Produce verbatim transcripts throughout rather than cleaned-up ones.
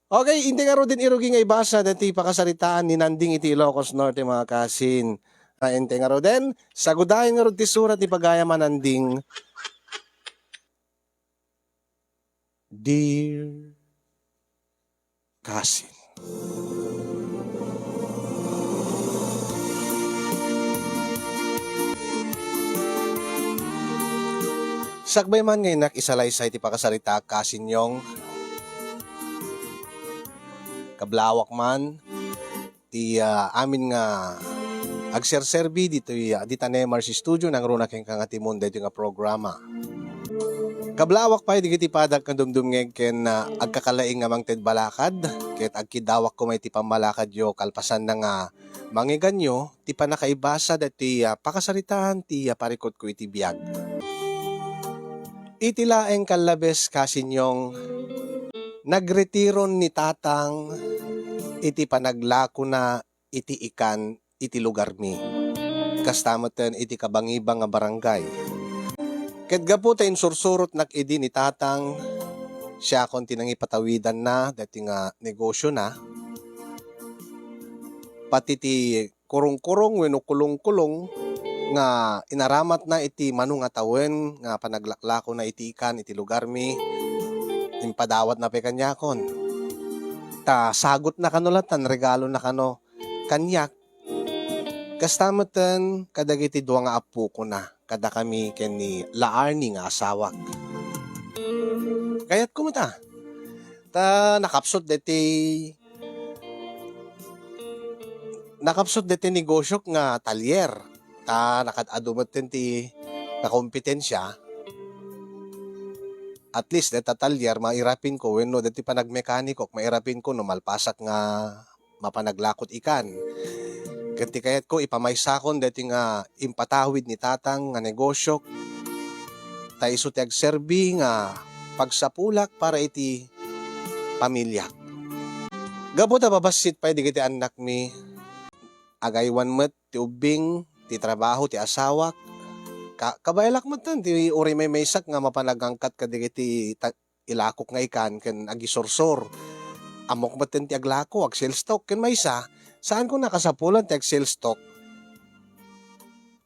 Okay, intay ngaruden irugi nga ibasa daytoy pakasaritaan ni Nanding iti Ilocos Norte, mga kasin. Ah, intay ngaruden, sagudayen ngarud ti surat ni Pagayam a Nanding. Dear Kasin. Sakbay man nga innak isalaysay ti pakasaritaak, Kasin Yong, kablawak man ti, ah, amin nga agserserbi ditoy, ah, dita Nemar's Studio, nangruna kenka nga timon daytoy nga programa. Kablawak pay dagiti padak nga dumdumngeg ken, ah, agkakalaing nga mangted balakad, ket agkiddawak koma iti pammalakadyo kalpasanna nga mangngeganyo ti pannakaibasa daytoy, ah, pakasaritaan ti, ah, parikutko iti biag. Iti laeng kallabes, Kasin Yong, nagretiron ni Tatang iti panaglakona iti ikan iti lugarmi. Kasta metten iti kabangibang nga barangay. Ket gapu ta insursurotnak idi ni Tatang, siakon ti nangipatawidanna daytoy nga negosiona. Pati ti kurungkurong wenno kulongkulong nga inaramatna iti mano nga tawen nga panaglaklakona iti ikan iti lugarmi, impadawatna pay kaniakon. Ta sagutna kano latta, regalona kano kaniak. Kasta metten kadagiti dua nga appokona, kadakami ken ni La Arnie nga asawak. Kayatko met a. Ta nakapsut deti, nakapsut deti negosiok nga talyer. Ta nakaad-adu metten ti kakompetensia. At least, deta talyer, mairapinko, wenno deti panagmekanikok, mairapinko no malpasak nga mapanaglakot ikan. Ket ti kayatko, ipamaysakon deti nga impatawid ni Tatang nga negosiok, ta isu ti agserbi nga pagsapulak para iti pamiliak. Gapu ta babassit pay dagiti annakmi, agaywan met ti ubbing, ti trabaho ti asawak. Ka-, kabaelak metten ti uray maymaysak nga mapan agangkat kadagiti ta-, ilakok nga ikan ken agisursor. Ammok metten ti aglako, ag-sales talk, ken maysa, saanko nakasapulan ti ag-sales talk.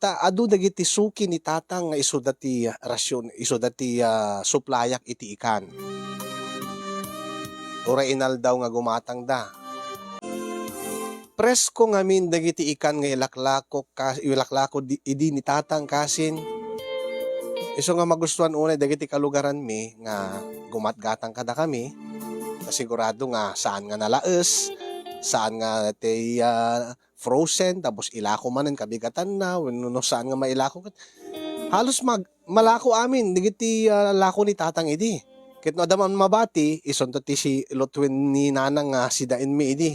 Ta adu dagiti suki ni Tatang nga isuda ti rasion, isuda ti, ah, suplayak iti ikan. Uray inaldaw nga gumatangda. Presko ngamin dagiti ikan nga ilaklako ka-, ilaklako di-, idi ni Tatang Kasin. Isu nga magustuan unay dagiti kalugaranmi nga gumatgatang kadakami, ta sigurado nga saan nga nalaes, saan nga ti, ah, frozen, tapos ilako manen kabigatanna, wenno no saan nga mailako. Halos mag-, malako amin dagiti, ah, lako ni Tatang idi. Ket no adda man mabati, isunto ti si lutuen ni Nanang nga sidaenmi idi.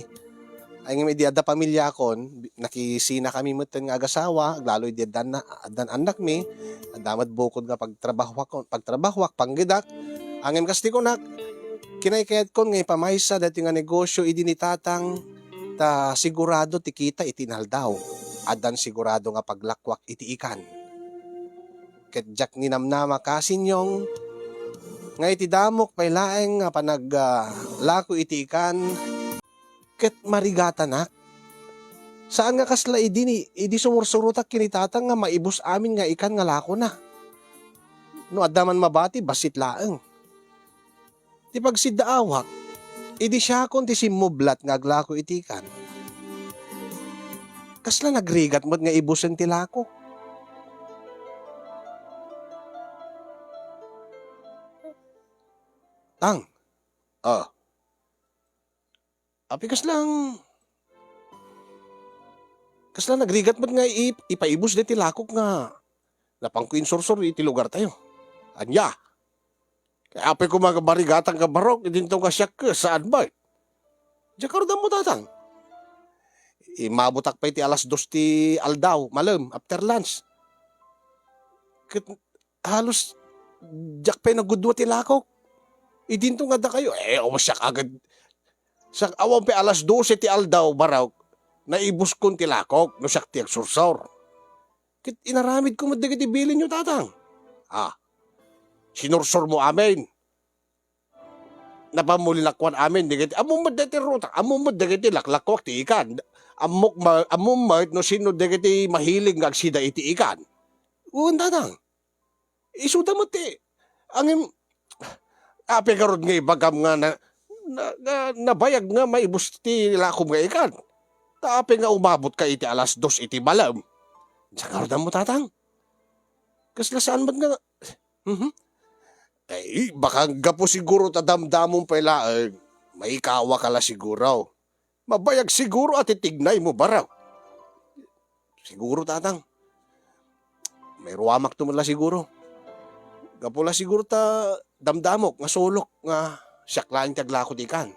Ay ngem idi adda pamiliakon, bi-, nakisinakami metten nga agasawa, aglalo idi addan na-, addan annakmi, adda met bukod nga pagtrabahuak-, pagtrabahuak, panggedak. Ngem kas ti kunak, kinaykayatkon nga ipamaysa daytoy nga negosio idi ni Tatang, ta sigurado ti kita iti inaldaw. Addan sigurado nga paglakuak iti ikan. Ket diak ninamnama, Kasin Yong, nga iti damok pay laeng nga panag-, ah, lako iti ikan, ket marigatanak. Saan nga kasla idi ni, idi sumursurotak ken ni Tatang nga maibus amin nga ikan nga lakona. No adda man mabati, bassit laeng. Ti pagsiddaawak, idi siakon ti simmublat nga aglako iti ikan. Kasla nagrigat met nga ibusen ti lako. Tang. Ah. Apay kaslang, kasla nagrigat met nga i-, ipaibus daytoy lakok nga napanko insursor iti lugartayo. Ania? Kay apay koma nga marigatang nga barok, idinto nga siak, saan bay? Diak karud ammo, Tatang. Immabutak pay ti alas dos ti aldaw, malem, after lunch. Ket halos diak pay nagudua ti lakok. Idinto nga dakayo, eh, o, siak agad. Siak, awan pay alas dose ti aldaw, barok, naibuskon ti lakok, no siak ti agsursor. Ket inaramidko met dagiti bilinyo, Tatang. Ah, sinursormo amin. napammuli lakuan amin dagiti, ammom met dagiti ruta, ammom met dagiti laklakuak ti ikan. Ammok ma-, ammom met no sino dagiti mahilig nga agsida iti ikan. Wen, Tatang. Isuda met ti, ngem, apay ngarud nga ibagam nga na, na, na, nabayag nga maibus ti lakom nga ikan? Ta apay nga umabotka iti alas dos iti balem? Diak ngarud ammo, Tatang. Kasla saan met nga, mhm. Ay, baka gapu siguro ta damdamom pay laeng, maikawaka la siguro. Mabayag siguro a ti tignaymo, barok. Siguro, Tatang. Mairuamakto met la siguro. Gapu la siguro ta damdamok nga sulok nga siak laeng ti aglako ti ikan.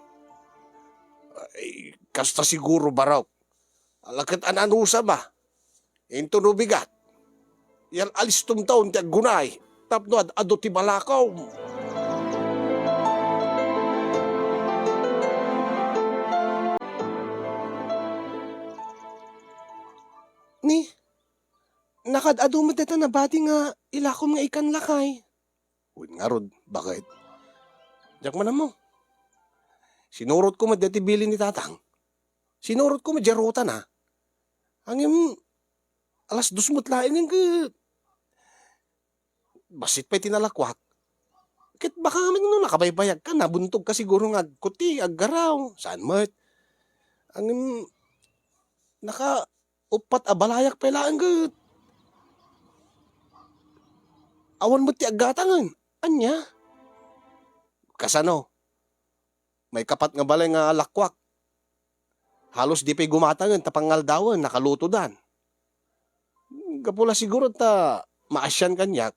Ay, kasta siguro, barok. Ala ket an-anusam a. Intono bigat. Yan alistom taon ti aggunay tapno ad-adu ti balakom. Ni, nakaad-adu met dayta nabati nga ilakom nga ikan, lakay. Wen ngarud, baket? Diak man ammo. Sinurotko met dayta bilin ni Tatang. Sinurotko met diay rutana. Ngem, alas dos met laeng ket bassit pay ti nalakuak. Ket baka met no nakabaybayagka, nabuntogka siguro nga agkuti, aggaraw. Saan met? Ngem, nakauppat a balayak pay laeng ket awan met ti aggatangen. Ania? Kasano? Maikapat nga balay nga lakuak. Halos di pay gumatangen ta pangaldawen, nakalutodan. Gapu la siguro ta maasian kaniak,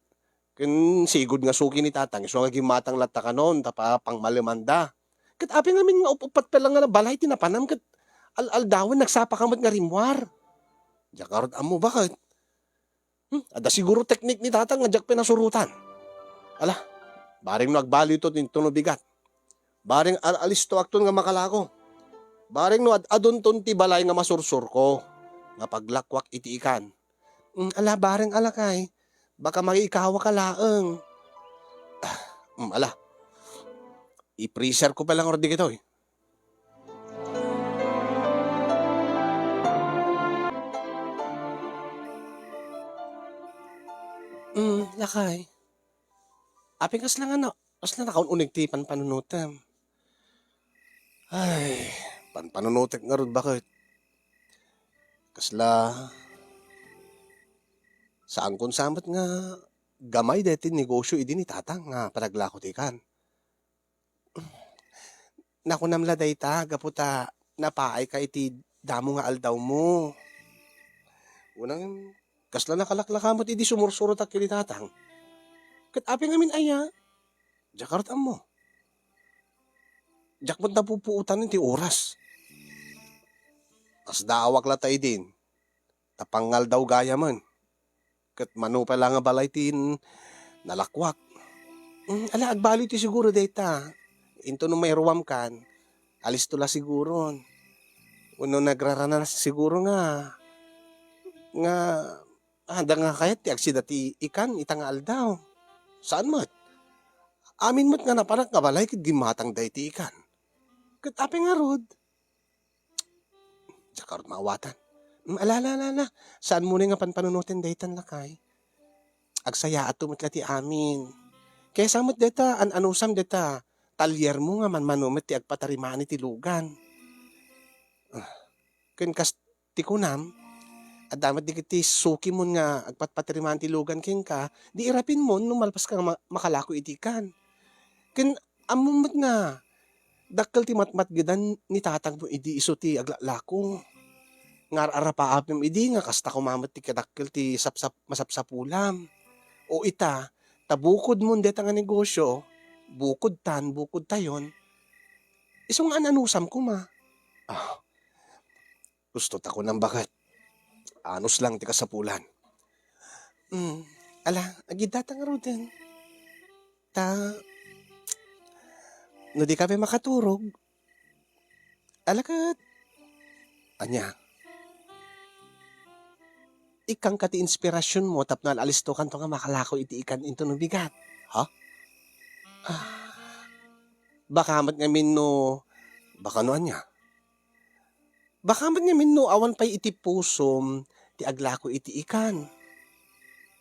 ken sigud nga suki ni Tatang, isu nga gimmatang latta kanon ta pa-, pangmalemanda. Ket apay ngamin nga up-uppat pay la nga balay ti napanam ket al-aldawen nagsapaka met nga rimmuar? Diak ngarud ammo, baket? Hmm, adda siguro teknik ni Tatang nga diak pay nasurotan. Ala, bareng no agbalito ti intono bigat. Bareng al-alistoakton nga makalako. Bareng no ad-adunton ti balay nga masursurko nga paglakuak iti ikan. Hmm, ala, bareng, a lakay. Baka maikawaka laeng. Ah, hmm, ala. I-freezerko pay la ngarud dagitoy. Mm, lakay. Apay kasla nga na-, kasla nakaun-uneg ti panpanunotem? Ay, panpanunotek ngarud, baket? Kasla, saankon sa met nga gamay daytoy negosyo idi ni Tatang nga panaglako ti ikan. Nakunam la dayta gapu ta napaayka iti damo nga aldawmo. Unay, kasla nakalaklaka met idi sumursurotak ken ni Tatang. Ket apay ngamin aya? Diak ngarud ammo. Diak met napupuotan ti oras. Kasdaawak latta idin. Ta pangaldaw gayamen. Ket mano pay la nga balay ti n-, nalakuak. Mm, ala, agbalitoy siguro dayta. Intono mairuamkan, alisto la siguron. Wenno nagrarana siguro nga, nga, ah, adda nga kayat ti agsida ti ikan ita nga aldaw. Saan met? Amin met nga napanak nga balay ket gimmatang dayta ikan. Ket apay ngarud? Diak ngarud maawatan. Mm, ala, ala, ala, ala. Saanmo ni nga panpanunoten daytan, lakay? Agsayaatto met la ti amin. Kaysa met dayta, an-anusam dayta, talyermo nga manmano met ti agpatarimani ti lugan. Ah, ken kas ti kunam, adda met dagiti sukimon nga agpatpatarimani ti lugan kenka, di irapinmon no malpaska nga ma-, makalako iti ikan. Ken ammom met nga dakkel ti matmatgedan ni tatangmo idi isu ti aglaklako. Nga ar-arapaapem idi nga kasta koma met ti kadakkel ti sapsap-, masapsapulam. O ita, ta bukodmon deta nga negosio, bukodtan, bukodtayon, isu nga an-anusam koma. Ah, gusto ta kunam baket, anus lang ti kasapulan. Hmm, ala, agidata ngaruden. Ta, no di ka pay makaturog, ala ket, ania? Ikkanka ti inspirasionmo tapno al-alistokanto nga makalako iti ikan into no bigat. Ha? Ah. Baka met ngamin no, baka no ania? Baka met ngamin no awan pay iti pusom ti aglako iti ikan.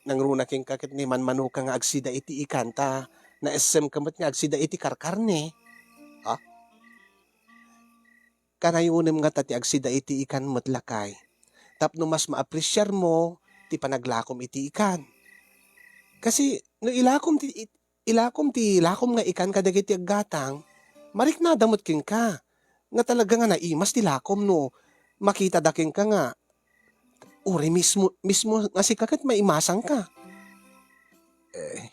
Nangruna kenka ket ni manmanoka nga agsida iti ikan ta naissemka met nga agsida iti karkarne. Ha? Kanayonem ngata ti agsida iti ikan met, lakay, tapno mas maapresiarmo ti panaglakom iti ikan. Kasi no ilakom ti, it-, ilakom ti lakom nga ikan kadagiti aggatang, mariknada met kenka nga talaga nga naimas ti lakom no makitada kenka nga uray mismo, mismo nga sika ket maimasangka. Eh,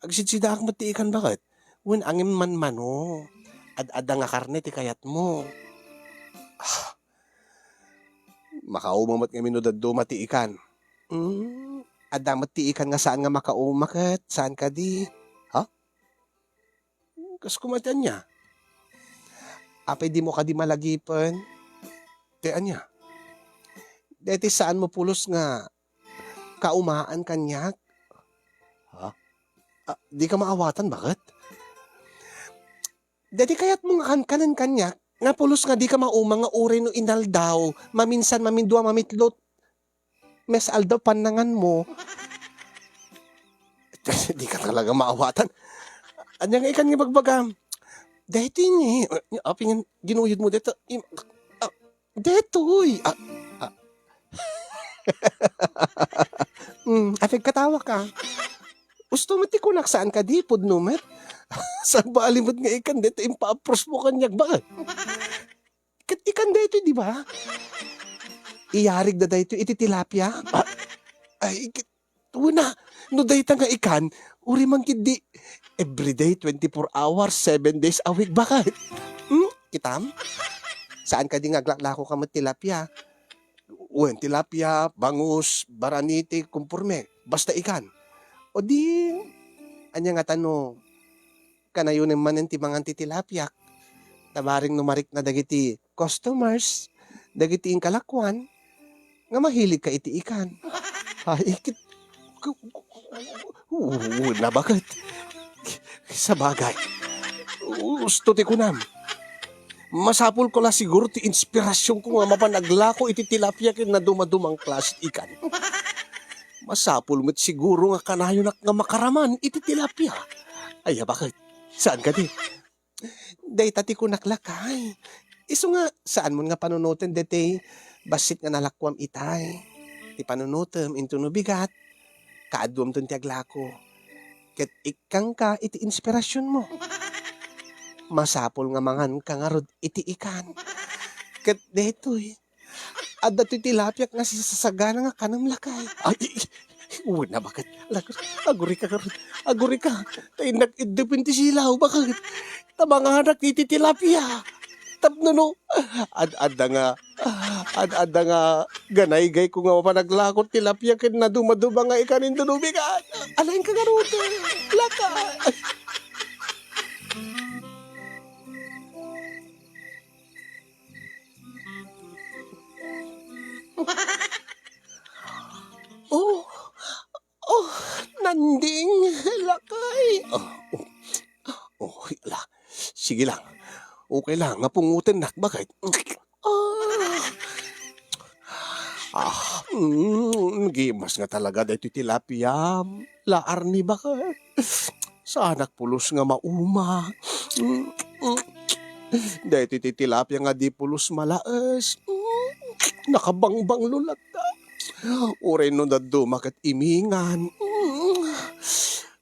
agsidsidaak met ti ikan, baket? Wen angem manmano. Ad-adda nga karne ti kayatmo. Ah, makauma met ngamin no dadduma ti ikan. Hmm, adda met ti ikan nga saan nga makauma ket, saan kadi? Ha? Kas kuma ti ania? Apay dimo kadi malagipen? Ti ania? Deti saanmo pulos nga kaumaan kaniak? Ha? Ah, dika maawatan, baket? Deti kayatmo nga kankanen kaniak, nga pulos nga dika mauma nga uray no inaldaw, maminsan, mamindua, mamitlo, mes aldaw pannanganmo. Dika talaga maawatan. Ania nga ikan nga ibagbagam? Daytoy ni, apay nga ginuyodmo daytoy? Im-, ah, daytoy. Ah, ah. Hmm, apay agkatawaka? Usto met ti kunak, saan kadi? Pudno met. Sabali met nga ikan daytoy, impaapprosmo kaniak, baket? Ket ikan daytoy, di ba? Iyarigda daytoy iti tilapia. Ah, ay, ket, wen a, no dayta nga ikan, uray man ketdi everyday, twenty-four hours, seven days a week, baket? Hmm? Kitam? Saan kadi nga aglaklako ka met tilapia? Wen, tilapia, bangus, baraniti, kumporme. Basta ikan. O di, ania ngata no kanayonem manen ti mangan ti tilapiak? Ta bareng no marikna dagiti customers, dagiti inkalakuan, nga mahiligka iti ikan. Ay, ikit-, wen a, baket? Sabagay, usto ti kunam. Masapulko la siguro ti inspirasionko nga mapan aglako iti tilapia ken nadumaduma nga klase ti ikan. Masapul met siguro nga kanayonak nga makaraman iti tilapia. Ay, baket? Saan kadi? Dayta ti kunak, lakay. Isu nga, saanmon nga panunoten daytoy bassit nga nalakuam itay. Ti panunotem intono bigat, kaaduamton ti aglako. Ket ikkanka iti inspirasionmo. Masapul nga manganka ngarud iti ikan. Ket daytoy, adda toy tilapiak nga sisasagana nga kanem, lakay. Ay, wen a, baket? Lag-, agurika ngarud. Agurika. Ta innak iddepen ti silaw, baket? Ta manganak iti tilapia. Tapno no, ad-adda nga, ad-adda nga ganaygayko nga mapan aglako tilapia ken nadumaduma nga ikan intono bigat. Alaenka ngarud, lakay. Oh, oh, Nanding, lakay. Oh, oh, oh, ala. Sige lang. Okay lang, nga pungotennak, baket? Ah. Ah, mm, gimas nga talaga daytoy tilapia. Laar ni, baket? Saanak pulos nga mauma. Mm, mm. Daytoy ti tilapia nga di pulos malaes. Mm, nakabangbanglo latta. Uray no dadduma ket imingan. Mm.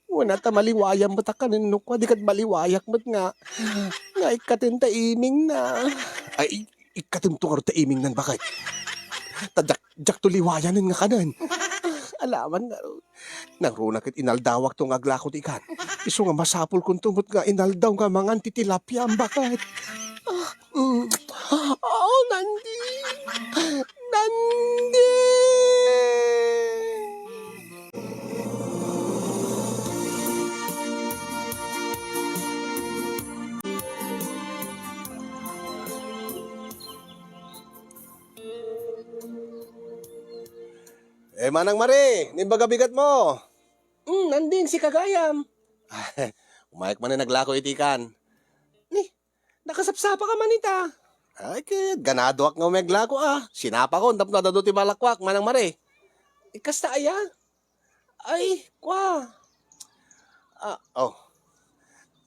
Wen a, ta maliwayam met a kanen no kua, di ket maliwayak met nga, nga ikkaten ta imingna. Ay, ikkatemto ngarud ta imingnan, baket? Ta diak, diakto liwayanen nga kanen. Alaman ngarud. Nangruna ket inaldawakto nga aglako ti ikan. Isu nga masapulkonto met nga inaldaw nga mangan ti tilapiam, baket? Ah, mm. Oh, Nandi! Nandi! Eh, Manang Mari, naimbag a bigatmo? Hmm, Nanding, sika gayam. Umayek manen aglako iti ikan. Nakasapsapaka man ita. Ay, ket ganadoak nga umeglako, a. Sinapakon tapno ad-adu ti malakuak, Manang Mari. Ikasta aya? Ay, kua. A, o.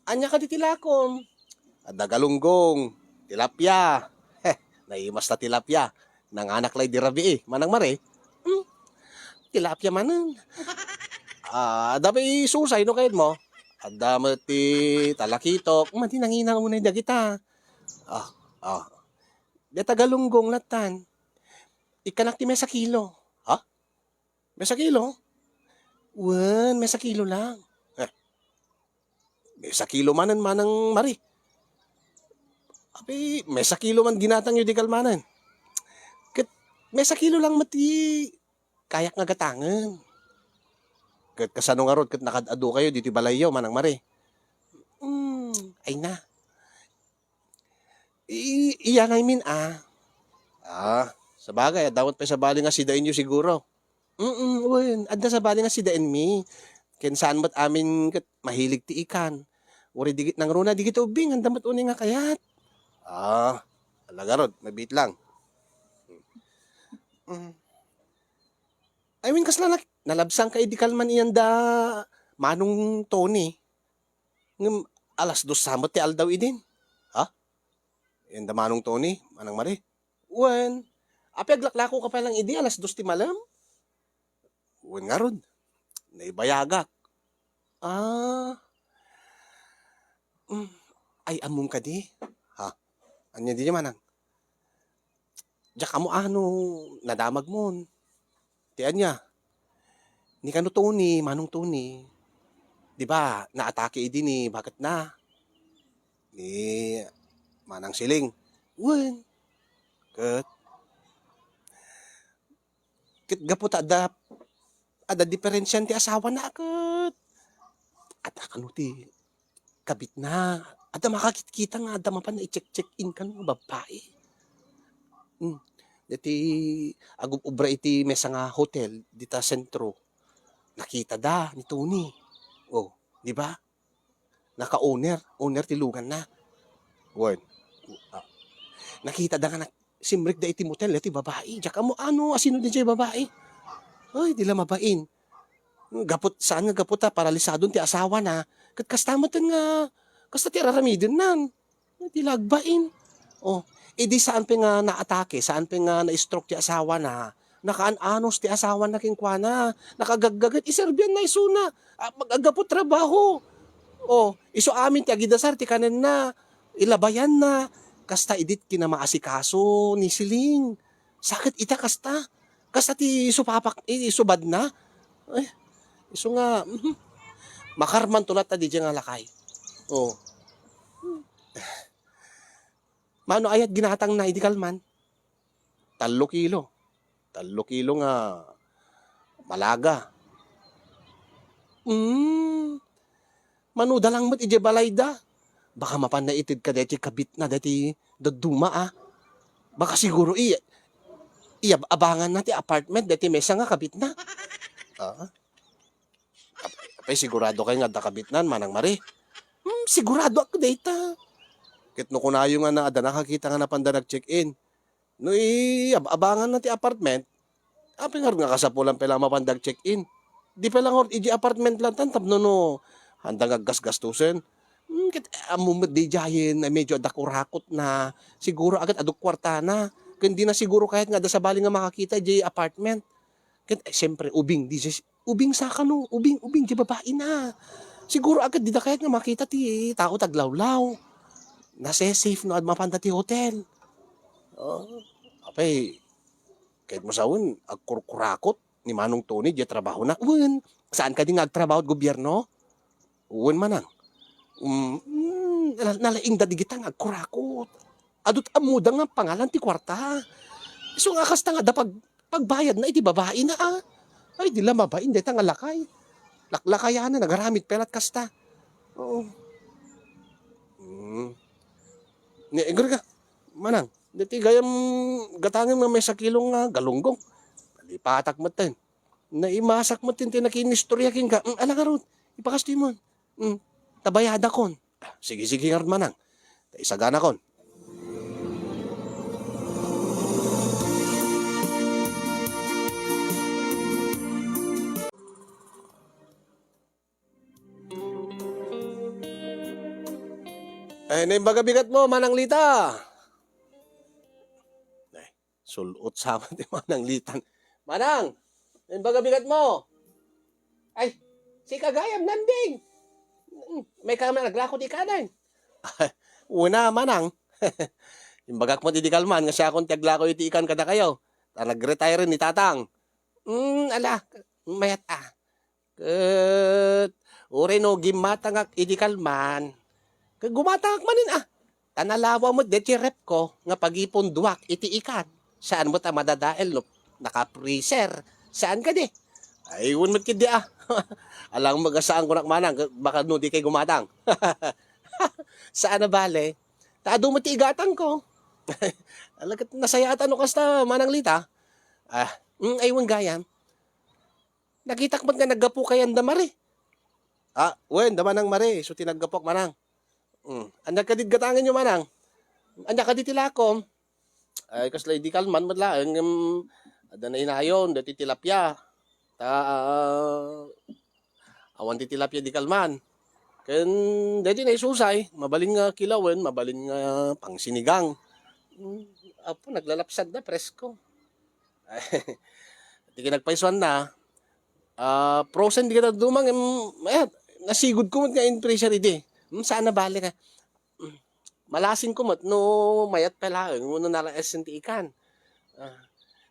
Ania kadi ti lakom? Adda galunggong, tilapia. Heh, naimas ta tilapia. Nanganak la idi rabii, Manang Mari. Hmm, tilapia manen. A, adda pay susay no kayatmo. Adda met ti talakitok. Madi nangina unay dagita. A, a. Deta galunggong lattan. Ikkanak ti mesa kilo. Ha? Mesa kilo? Wen, mesa kilo lang. Eh, mesa kilo manen, Manang Mari. Abi, mesa kilo man ginatangyo idi kalmanen. Ket mesa kilo lang met ti kayak nga gatangen. Ket kasano ngarud ket nakaad-adukayo ditoy balayyo, Manang Mari? Hmm, ay na. I-, iyan I mean, a. A, sabagay, adda met pay sabali nga sidaenyo siguro. Mm, wen, adda sabali nga sidaenmi. Ken saan met amin ket mahilig ti ikan. Uray dagit nangruna dagiti ubbing, adda met unay nga kayat. A, ala ngarud, mabiit lang. Mm. I mean, kasla nak-, nalabsangka idi kalman iyan da Manong Tony. Ngem alas dos sa met ti aldaw idin. Ha? Iyan da Manong Tony, Manang Mari? Wen, apay aglaklakoka pay lang idi alas dos ti malem? Wen ngarud, naibayagak. A. Mm, ay, ammom kadi? Ha? Ania diay, Manang? Diak ammo a no nadamagmon. Ti ania? Ni kano Tony, Manong Tony, di ba, naatake idi ni baketna, ni Manang Siling. Wen, ket, ket gapu ta adda, adda diperensian ti asawana ket, adda kano ti kabitna. Adda makakitkita nga adda mapan nga i-check-check in kano nga babbai. Hmm. Deti agub-ubra iti mesa nga hotel dita sentro. Nakitada ni Tony. O, di ba? Naka-owner, owner ti luganna. Wen. Ah. Nakitada nga nak-, simrekda iti motel deti babai. Diak ammo a no asino diay babai. Ay, di la mabain. Gapu, saan nga gapu ta paralisadon ti asawana, ket kasta metten nga, kasta ti ar-aramidenna. Di la agbain. O, idi saan pay nga naatake, saan pay nga na-stroke ti asawana, nakaan-anos ti asawana kenkuana, nakagaggaget, iserbianna isuna, a, mag-, aggapu trabaho. O, isu amin ti agidasar ti kanenna, ilabayanna, kasta idi kinamaasikaso ni Siling. Sakit ita kasta. Kasta ti supapak-, i-, subadna. Ay, isu nga, mhm. Makarmanto latta diay nga lakay. O. Mano aya ti ginatangna idi kalman? Tallo kilo. Tallo kilo nga malaga. Mm. Mano da lang met idiay balayda. Baka mapan naited kadaytoy kabitna daytoy dadduma, a. Baka siguro i-, iyab-abanganna ti apartment daytoy maysa nga kabitna. A? Apay, siguradokayo nga adda kabitnan, Manang Mari? Hmm, siguradoak dayta. Ket no kunayo nga na, adda nakakita nga napanda nag-check-in. No iyab-abanganna ti apartment, apay ngarud nga kasapulan pay la a mapanda nag-check-in? Di pay la ngarud idiay apartment lattan tapno no, anda nga aggasgastusen. Hmm, ket ammo met diay, medyo adda kurakotna. Siguro agad adu kuartana. Ken dina siguro kayat nga adda sabali nga makakita idiay apartment. Ket, eh, siyempre, ubing, di siya, ubing sa kano, ubing, ubing, di babaina. Siguro agad dida kayat nga makita ti tao ti aglawlaw. Nase-safe no ad-, mapanda ti hotel. O, apay, kayatmo sawen, agkurkurakot ni Manong Tony, diay trabahona. Wen, saan kadi nga agtrabaho ti gobierno? Wen, Manang. Mm, mm, nala-, nalaingda digita nga agkurakot. Adu't ammoda nga pangalan ti kuarta. Isu nga kasta nga adda pag-, pagbayadna iti babaina, a. Ay, di la mabain dayta nga lakay. Laklakayana, nagaramid pay la't kasta. Oo. Mm. Ni, igor ka, Manang, daytoy gayam gatangem nga maysa kilo nga galunggong. Nalipatak metten. Naimasak metten ti nakinistorya kenka. Mm, ala ngarud, ipakastoy mon. Mm, ta bayadakon. Ah, sige, sige ngarud, Manang. Ta isaganakon. Eh, naimbag a bigatmo, Manang Lita. Eh, sul-ot sa ti Manang Litan. Manang, naimbag a bigatmo. Ay, sika gayam, Nanding. Mm, mayka man aglako ti ikanen. Wen a, Manang. Imbagak met idi kalman nga siakon ti aglako iti ikan kadakayo. Ta nag-retire ni Tatang. Mm, ala, mayat a. Ket uray no gimmatangak idi kalman, ket gumatangak manen a. Ta nalawa met daytoy repko nga pagipunduak iti ikan. Saan met a madadael no naka-freezer. Saan kadi? Ay, wen met ketdi a. Alang magasaang kunak manang, ket baka no di kay gumatang. Saan a bale. Ta adu met ti igatangko. Ala ket nasayaat no kasta, Manang Lita. Ah, mm, ay, wen gayam. Nakitak met nga naggapu kayan da Mari. Ah, wen, da Manang Mari, isu ti naggapuak, Manang. Mm. Ania kadi ti gatangenyo, Manang? Ania kadi ti lakom? Ay, kasla idi kalman met laeng, em, adda nainayon, daytoy tilapia. Ta, ah, awan ti tilapia idi kalman. Ken daytoy naisusay, mabalin nga kilawen, mabalin nga pangsinigang. Mm, apo, naglalapsat da, presko. Ti kinagpaisuanna, ah, frozen di kadadumang, em, eh, nasigudko met nga in-freezer idi. Hmm, saan a bale nga, hmm, malasingko met no mayat pay laeng wenno nalaessen ti ikan. Ah,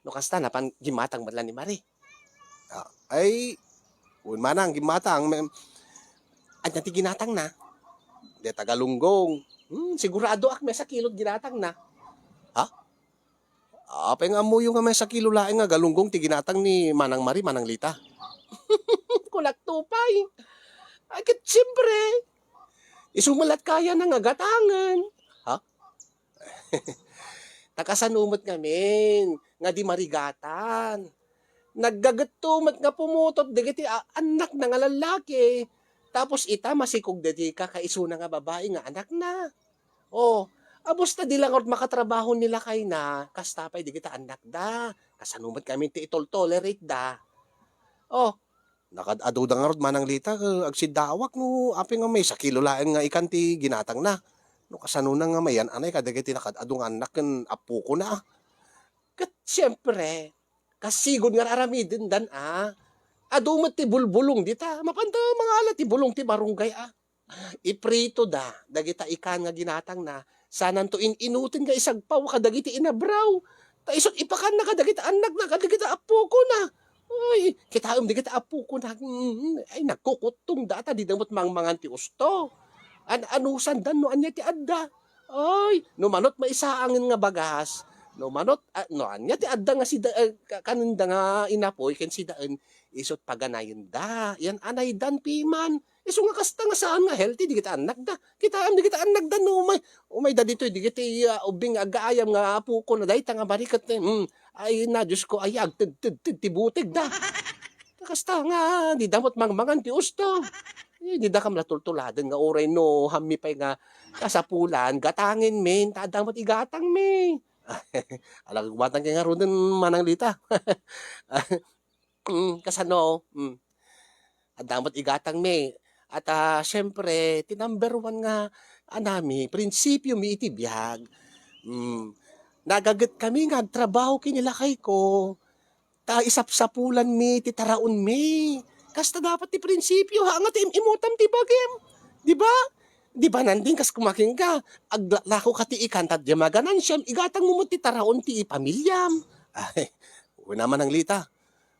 no kasta, napan gimmatang met la ni Mari. Ah, ay, wen manang, gimmatang, me-, ania ti ginatangna? Dayta galunggong. Hmm, siguradoak maysa kilo ti ginatangna. Ha? Apay nga ammoyo nga maysa kilo laeng nga galunggong ti ginatang ni Manang Mari, Manang Lita? Kunak to pay. Ay, ket siempre, isu met la ti kayana nga gatangen. Ha? Ta kasano met ngamin nga di marigatan? Naggagetto met nga pumutop dagiti a-, annakna nga lallaki. Tapos ita, masikog dagiti kakaisuna nga babai nga anakna. Oh, abus ta di la ngarud makatrabaho ni lakayna, kasta pay dagiti annakda. Kasano met ngamin ti itol-tolerate da? Oh, nakad-adu da ngarud, Manang Lita, ket agsiddawak no apay nga maysa kilo laeng nga ikan ti ginatangna. No kasanona nga mayan-anay kadagiti nakad-adu nga annak ken appokona. Ket siempre, kasigud nga ar-aramidendan a. Adu met ti bulbulong dita, mapanda mangala ti bulong ti barunggay a. Ipritoda dagita ikan nga ginatangna, sananto in-inuten nga isagpaw kadagiti inabraw. Ta isut' ipakanna kadagita annakna, kadagita appokona. Ay, kitaem dagita appokona. Mm, ay, nagkukuttongda ta dida met mangmangan ti usto. An-, anusandan no ania ti adda. Ay, no manut maisaangen nga bagas, no manut, ah, no ania ti adda nga sida, eh, ka-, kanenda nga inapoy ken sidaen, isut' paganayenda. Yan-anaydan piman. Isu nga kasta nga saan nga healthy dagiti annakda. Kitaem dagiti annakda no umay, umayda ditoy dagiti, ah, ubbing nga aggaayam nga appokona dayta nga bariket, eh, hmm. Ay na, Diosko, ay agtedtedted ti butegda. Kasta nga dida met mangmangan ti usto. Eh, dida kam la tultuladen nga uray no hammi pay nga kasapulan, gatangenmi, ta adda met igatangmi. Ala, gumatangka ngaruden, Manang Lita. Mm, kasano? Mm. Adda met igatangmi. At, ah, siyempre, ti number one nga anami, prinsipiomi iti biag. Mm. Nagagetkami nga agtrabaho ken ni lakayko. Ta isapsapulanmi ti taraonmi. Kasta dapat ti prinsipio, ha, nga ti im-imutam ti bagim. Di ba? Di ba, Nanding, kas kumakin ka, aglalakoka ti ikan, ta diay maganansiam, igatangmo met ti taraon ti pamiliam. Ay, wen a, Manang Lita.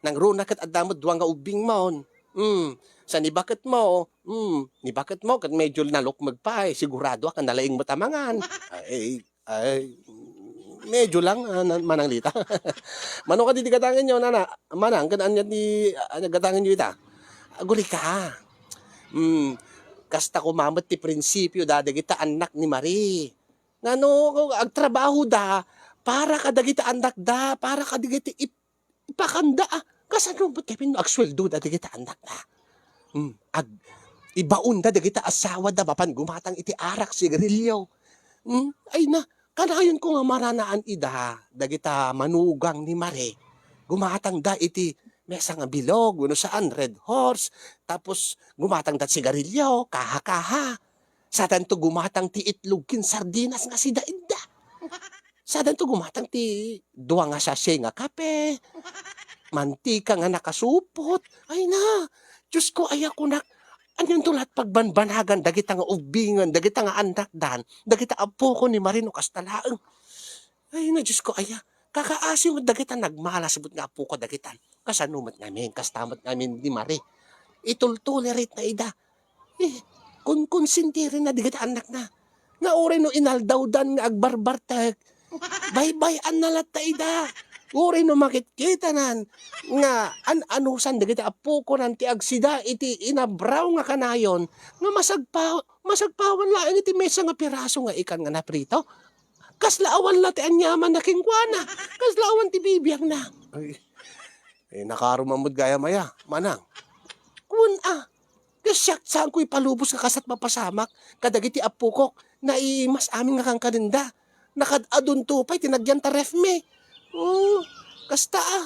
Nangruna ket adda met dua nga ubbingmon. Hmm, sa ni baketmo, hmm, ni baketmo ket medyo nalukmeg pay, siguradoak a nalaing met a mangan. Ay, ay, medyo lang, ah, na-, Manang Lita. Mano kadi ti gatangenyo, nana? Manang, ken ania ti, ah, gatangenyo ita? Agurika. Hmm, kasta koma met ti prinsipio da dagita annak ni Mari. Nga no agtrabahoda para kadagiti annakda, para kadagiti ip-, ipakanda, ah. Kasano met kami no agsueldoda dagiti annakda? Hmm, ag-, ibaonda dagiti asawada mapan gumatang iti arak, sigarilyo. Hmm, ay na, kanayonko nga maranaan ida, dagita manugang ni Mare. Gumatangda iti mesa nga bilog, wenno saan, Red Horse, tapos gumatangda sigarilyo, kaha-kaha. Sadanto gumatang ti itlog ken sardinas nga sidaenda. Sadanto gumatang ti dua nga sachet nga kape, mantika nga nakasupot. Ay na, Diyos ko, aya kunak, anyanto la't pagbanbanagan dagita nga ubbingen, dagita nga annakdan, dagita appoko ni Mare no kasta laeng. Ay na, Diyos ko, aya, kakaasi met dagita nagmalas met nga appoko dagitan. Kasano met ngamin, kasta met ngamin ni Mare. Itultolerate na ida. Eh, konkonsintirenna dagiti annakna. Nga uray no inaldawdan nga agbarbartek, baybay-anna latta ida. Uray no makitkitanan nga an-anusan dagiti appokonan ti agsida iti inabraw nga kanayon nga masagpa-, masagpawan laeng iti maysa nga piraso nga ikan nga naprito. Kasla awan la ti aniamanna kenkuana. Kasla awan ti bibiangna. Ay, eh, nakaruman met gayam aya, manang. Wen a, Ket siak, saanko ipalubos nga kasat mapasamak kadagiti appokok, naiimas amin nga kankanenda. Nakaad-adunto pay ti nagyan ta refmi. Oo, kasta a.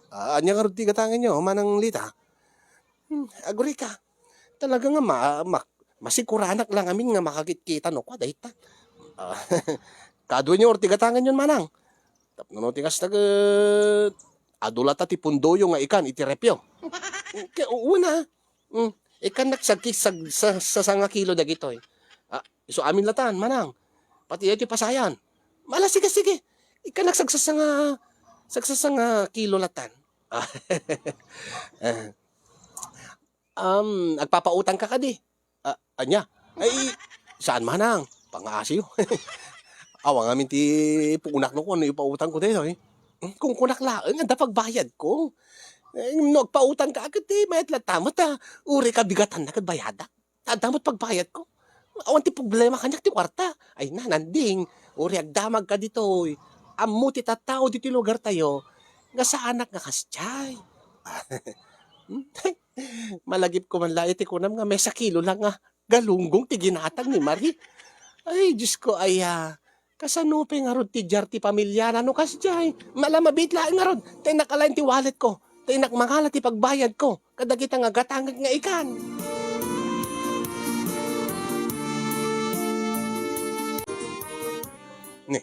Ah, ania ngarud ti gatangenyo, Manang Lita? Hmm, agurika. Talaga nga ma-, ma-, masikuranak lang amin nga makakitkita no kua dayta. Ah, kaduenyo ti gatangenyon, manang. Tapno no ti kasta ket adu latta ti pundoyo nga ikan iti refyo. Ke-, wen a. Hmm, ikannak sagki-, sag-, sa-, sasanga kilo dagitoy. Ah, isu amin latan, manang. Pati daytoy pasayan. Ala, sige, sige. Ikannak sagsasanga, sagsasanga kilo latan. Ah, eh. Um, agpapautangka kadi? Ah, ania? Ay, saan manang? Pangaasiyo. Awan ngamin ti puonak no kung ano ipautangko daytoy. Hmm, kunkunak laeng, adda pagbayadko. Eh, no agpautangka, ket ti mayat latta met, ah, uray kabigatanna ket bayadak. Adda met pagbayadko. Awan ti problema kaniak ti kuarta. Ay na, nanding. Uray agdamagka ditoy. Ammo ti tattao ditoy lugartayo nga saanak nga kasdiay. Hmm? Malagipko man la iti kunam nga maysa kilo lang nga galunggong ti ginatang ni Mare. Ay, Diyos ko, aya. Kasano pay ngarud ti diar ti pamilyana no kasdiay? Ala, mabiit laeng ngarud. Ta innak alaen ti walletko. Ta innak mangala ti pagbayadko kadagita nga gatangek nga ikan. Ni.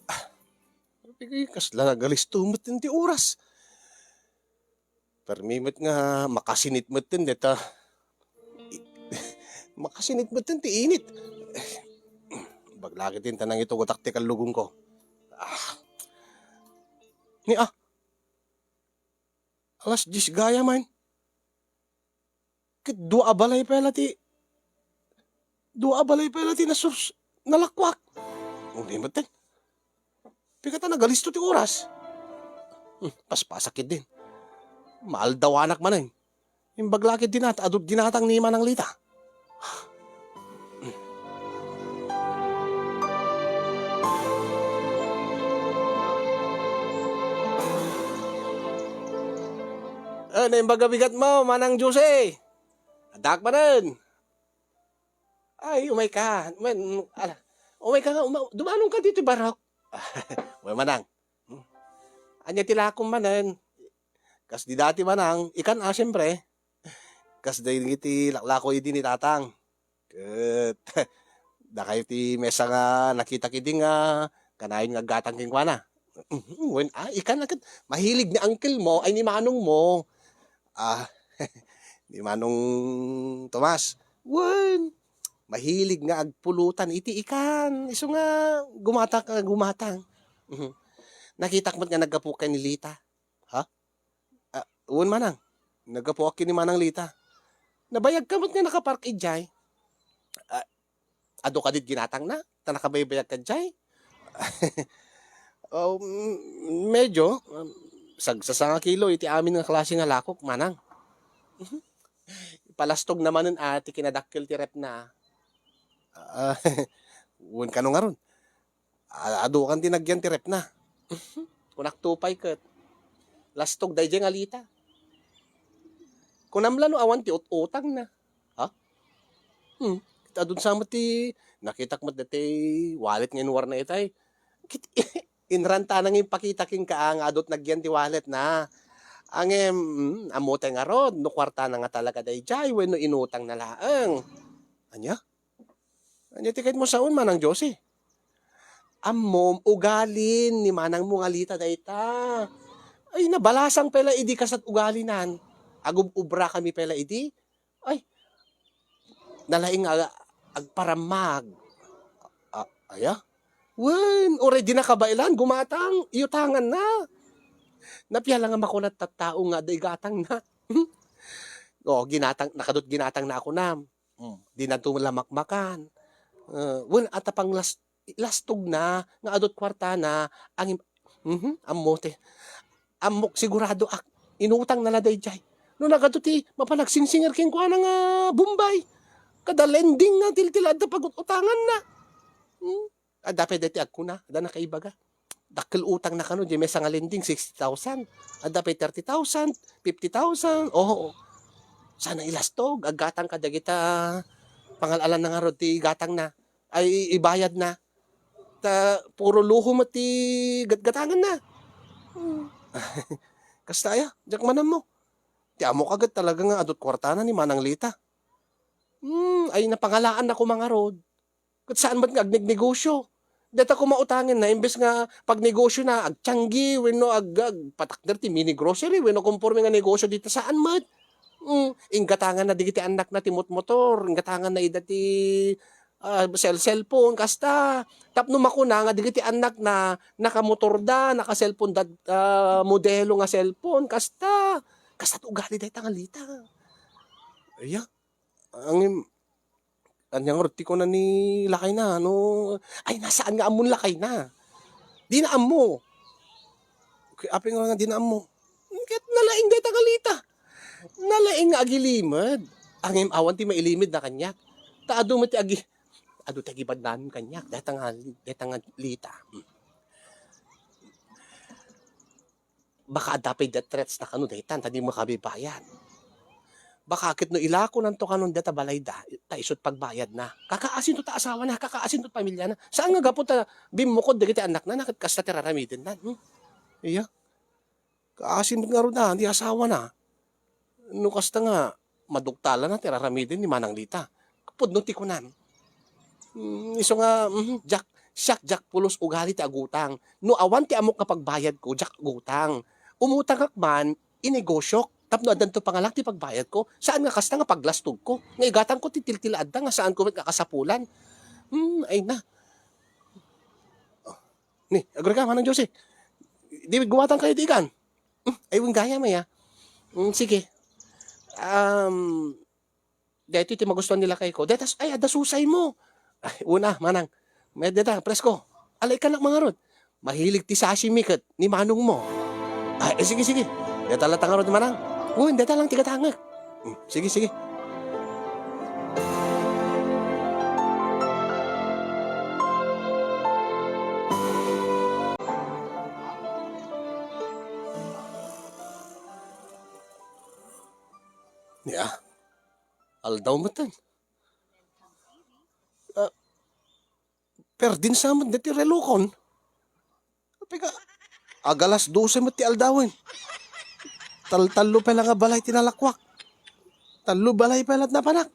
Ah, kasla nagalisto met ti oras. Permi met nga makasinit met ten deta. I-, makasinit met ten ti init. Baglaki tin tanang ito gotak ti kallugong ko. Ah. Ni, ah. Alas diyes gaya man. Ket dua a balay pay la ti, dua a balay pay la ti nasurs-, nalakuak. Uni met ten. Pigata nagalisto ti oras. Hmm, paspasak ketdin. Maaldawanak manen. Imbag la ketdin a, adu ti ginatang ni Manang Lita. Eh, naimbag a bigat mo, Manang Jose. Addaak manen. Ay, umay ka. Wen, ala, umay ka nga, uma-, dumanon ka ditoy barok. Wen, manang. Hmm. Ania ti lakom manen? Kas di dati, manang, ikan a, siempre. Kas dagiti laklako idi ni tatang. Ket, dakayo ti maysa nga nakitak idi nga kanayon nga aggatang kenkuana. Wen, ah, ikan a ket mahilig ni uncle mo, ay, ni manong mo. Ah, ni Manong Tomas. Wen, mahilig nga agpulutan iti ikan. Isu nga gumatang, ah, gumatang. Mhm. Nakitak met nga naggapu ken ni Lita. Ha? Ah, wen, manang. Naggapuak ken ni Manang Lita. Nabayagka met nga nakapark idiay. Ah, adu kadi ti ginatangna? Ta nakabaybayag ka idiay? Oh, mm, medyo, um, sagsasanga kilo iti amin nga klase nga lakok, manang. Palastogna manen a ti kinadakkel ti refna. Ah, wen, kano ngarud? A-, adukan ti nagyan ti refna. Kunak to pay ket, lastog daydiay nga Lita. Kunam la no awan ti ut-utangna. Ha? Hmm. adun sa met ti, nakitak met dati wallet nga inuarna itay. Kit-, inrantana nga impakita kenka, ah, nga adut nagyan ti walletna. Ngem, mm, ammo tay ngarud, no kuartana nga talaga daydiay, wenno inutangna laeng. Ania? Ania ti kayatmo sawen, Manang Josie? Ammom, ugalin ni manangmo nga Lita dayta. Ay, nabalasang pay la idi kasat ugalinan. Agub-ubra kami pay la idi. Ay, nalaing nga agparammag. A-, aya? Wen, uray di nakabaelan, gumatang, iutanganna. Napia la nga makunat tattao nga adda igatangna. O, ginatang, nakadut ginatangna a kunam. Hmm, dinanto la makmakan. Eh, wen, adda panglas-, lastogna nga adut kuartana, ngem, mhm, ammo ti, ammok sigurado ak, inutangna la daydiay. No nagadu ti mapan agsingsingir kenkuana nga Bombay, kada lending nga tiltila adda pagut-utanganna. Hmm, adda pay daytoy agkuna, adda nakaibaga. Dakkel utangna kano, diay maysa nga lending, sixty thousand. Adda pay thirty thousand, fifty thousand. Oo. Saan a ilastog, aggatang kadagita pangal-alanna ngarud ti gatangna. Ay, i-, ibayadna. Ta puro luho met ti gatgatanganna. Hmm. Kasta aya, diak man ammo. Ti ammok a ket talaga nga adut kuartana ni Manang Lita. Hmm, ay napangalaanna koma ngarud. Ket saan met nga agnegnegosio. Dayta koma utangenna, imbes nga pagnegosiona, agtianggi, wenno ag-, agpatakder ti mini grocery, wenno konporme nga negosio dita, saan met. Mm, inggatanganna dagiti annakna ti motmotor, inggatanganna ida ti, ah, cell-, cellphone, kasta. Tapno makuna nga dagiti annakna, nakamotorda, naka-cellphoneda, ah, modelo nga cellphone, kasta. Kasta ti ugali dayta nga Lita. Aya, ngem, ania ngarud ti kuna ni lakayna, no? Ay, na, saan nga ammon lakayna? Dina ammo. Apay nga dina ammo? Ket nalaing dayta nga Lita. Nalaing nga agilimed. Ngem awan ti mailimedna kaniak. Ta adu met ti agi-, adu ti agibadnanom kaniak. Dayta nga, dayta nga Lita. Hmm. Baka adda pay da threats na kano daytan, ta di makabibayad. Baka ket no ilakonanto kanon dayta balayda, ta isut' pagbayadna. Kakaasinto ta asawana, kakaasinto pamilyana. Saan nga gapu ta bimmukod dagiti annakna, na ket kasta ti raramidenna, hmm? Iya. Kaasin ngarud a, di asawana. No kasta nga, maduktalanna ti raramiden ni Manang Lita. Pudno ti kunan. Mm, isu nga, mhm, diak, siak, diak pulos ugali ti agutang. No awan ti ammok nga pagbayadko, diak agutang. Umutangak man, inegosiok. Tapno addanto pangalak ti pagbayadko, saan nga kasta nga paglastogko. Nga igatangko ti tiltila adda nga saanko met nga kasapulan. Hmm, ay na. Oh, ni, agurayka, Manang Josie. Di gumatang kayo ti igan? Hmm, ay, wen gayam aya. Hmm, sige. Um, daytoy ti magustuhan ni lakayko. Dayta, ay, adda susaymo. Ay, una, manang. May dayta, presko. Ala, ikkanak mangarud. Mahilig ti sashimi ket ni manongmo. Ay, eh, sige, sige. Dayta latta ngarud, manang. Wen, dayta lang ti gatangek. Hmm, sige, sige. Nia, aldaw metten. Ah, perdin sa met deti relokon. Apay ka, agalas dose met ti aldawen. Tal-, tallo pay la nga balay ti nalakuak. Tallo balay pay la ti napanak.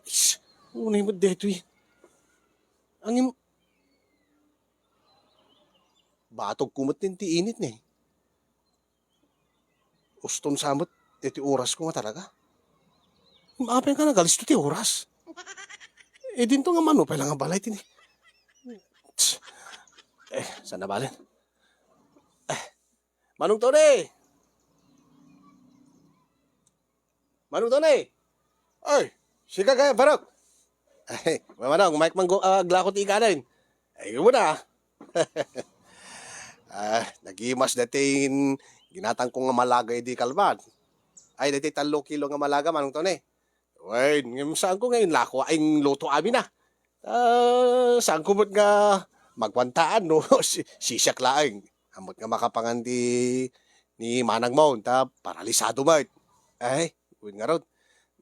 Is, unay met detoy. Angim-, batog ko met ti init ni. Uston sa met iti orasko nga talaga. Apay nga nagalisto ti oras? Eh, dinto nga mano pay la nga balay ti ni. Tss. Eh, saan na balen? Eh, Manong Tony! Manong Tony! Ay, sika kaya, Barok? Ay, Manong, maik man gu-, ah, aglako ti ikanen. Ay, mo na. Ah, nagimas datin ginatang ko nga malaga idi kalman. Ay, dati tallo kilo nga malaga, Manong Tony. Wen, ngem saan ko nga inlako, ay, luto amin na. Ah, saan ko met nga magwantaan, no? Si-, sisiak laeng. Ammot nga makapangan di ni manang mo, ta paralisado met. Ay, wen ngarud.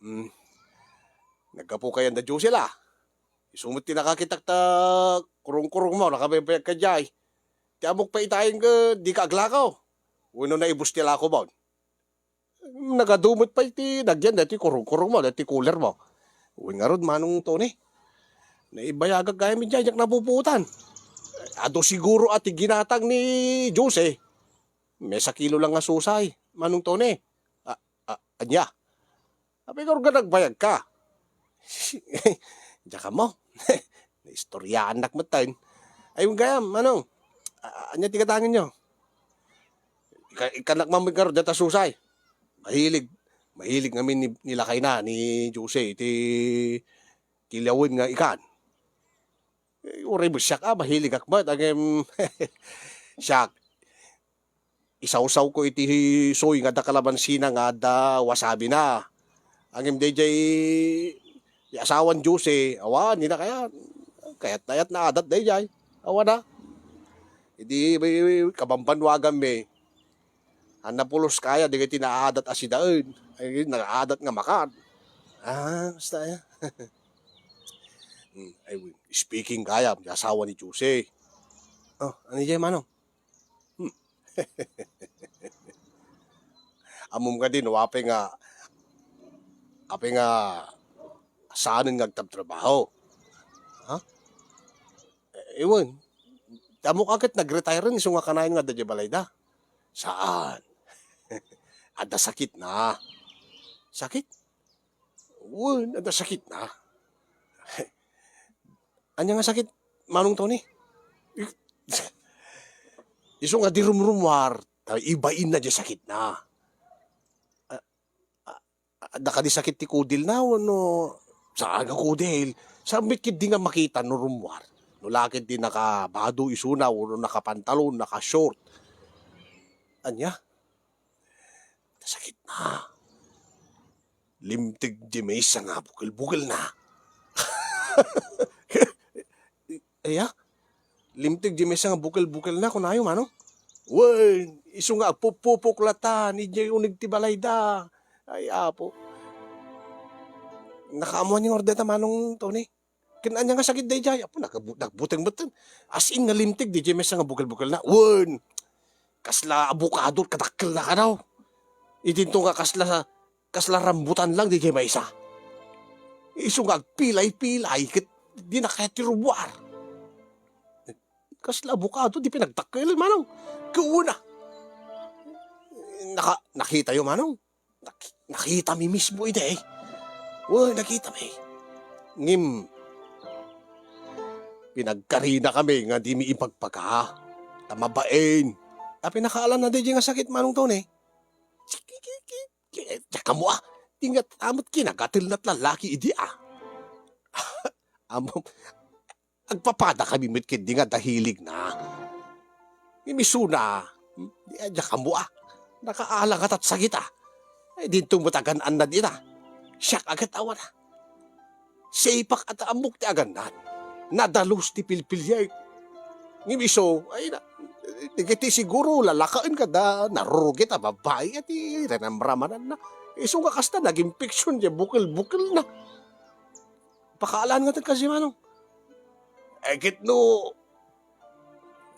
Mm. Naggapu kayan da Josel, ah. Isu met ti nakakitak ta kurungkurungmo, nakabaybayag ka diay. Ti ammok pay itayen ket dika aglakaw. Wenno naibus ti lakomon. Nagadu met pay ti nagyan daytoy kurungkurungmo, daytoy coolermo. Wen ngarud, Manong Tony. Naibayagak gayam idiay, diak napupuotan. Adu siguro a ti ginatang ni Jose. Mesa kilo lang nga susay, Manong Tony. A-, a-, ania? Apay ngarud nga nagbayag ka? Diak ammo. Naistoryaannak metten. Ay, gayam, Manong. A-, ania ti gatangenyo? Ika-, ikkannak man met ngarud dayta susay. Mahilig, mahilig ngamin ni, ni lakayna, ni Jose, iti kiliawen nga ikan. Eh, uray met siak, a, mahiligak met, ngem, siak, isawsawko iti soy nga adda kalabansina nga adda wasabina. Ngem daydiay, ti asawan Jose, awan, dina kayat, kayat-kayat nga adat daydiay. Awan a. Idi, kabambanwaganmi, Ania pulos kaya dagiti naadat a sidaen. Ay, naadat nga makan. Ah, basta, aya. Hmm, ay, wi-, speaking gayam, ti asawa ni Jose. Oh, ania diay, Manong? Hmm. Ammom kadi no apay nga, apay nga saanen nga agtabtrabaho? Ha? Eh, wen. Ammok a ket nag-retire-en isu nga kanayon nga adda diay balayda. Saan? Adda sakitna. Sakit? Wen, adda sakitna. Ania nga sakit, Manong Tony? Isu nga di rumrumuar, ta ibainna diay sakitna. Ah, ah, adda kadi sakit ti kudilna wenno saan nga kudil? Saan met ketdi nga makita no rummuar? No la ketdi nakabado isuna wenno nakapantalon, naka-short. Ania? Sakitna. Limteg diay maysa nga bukel-bukelna. Aya? Limteg diay maysa nga bukel-bukelna, kunayo, Manong? Wen, isu nga agpupupok latta, ni diay uneg ti balayda. Ay, Apo. Nakaammoan nga urdeta, Manong Tony? Ken ania nga sakit daydiay? Apo, nagbu-, nagbuteng met. As in nga limteg, diay maysa nga bukel-bukelna. Wen, kasla abukado, kadakkelna kano. Idinto nga kasla, kasla rambutan lang, diay maysa. Isu nga agpilay-pilay, ket dina kayat ti rubuar. Kasla abukado, di pinagdakkel, Manong. Kuna. Naka-, nakitayo, Manong? Naki-, nakitami mismo idi. Wen, nakitami. Ngem, pinagkarinakami nga dimi ibagbaga. Ta mabain. Apay nakaalanna daydiay nga sakit, Manong Tony? Diak ammo, a. Di nga ta met kinagatelna ti lallaki idi, a. Ammom, agpapadakami met ketdi nga adda hiligna. Ngem isuna, hmm, di, diak ammo, a. Nakaala ngata ti sakit, a. Ay, dinto met agan-annad ita. Siak a ket awan, a. Saipak a ta ammok ti agan-annad. Nadalus ti pilpiliek. Ngem isu, ay na, dagiti siguro lalakaen kada narurugit a babbai a ti rinamramananna. Isu nga kasta, nag-infection diay bukel-bukelna. Pakaalan nga ti kasi, Manong. Eh, ket no,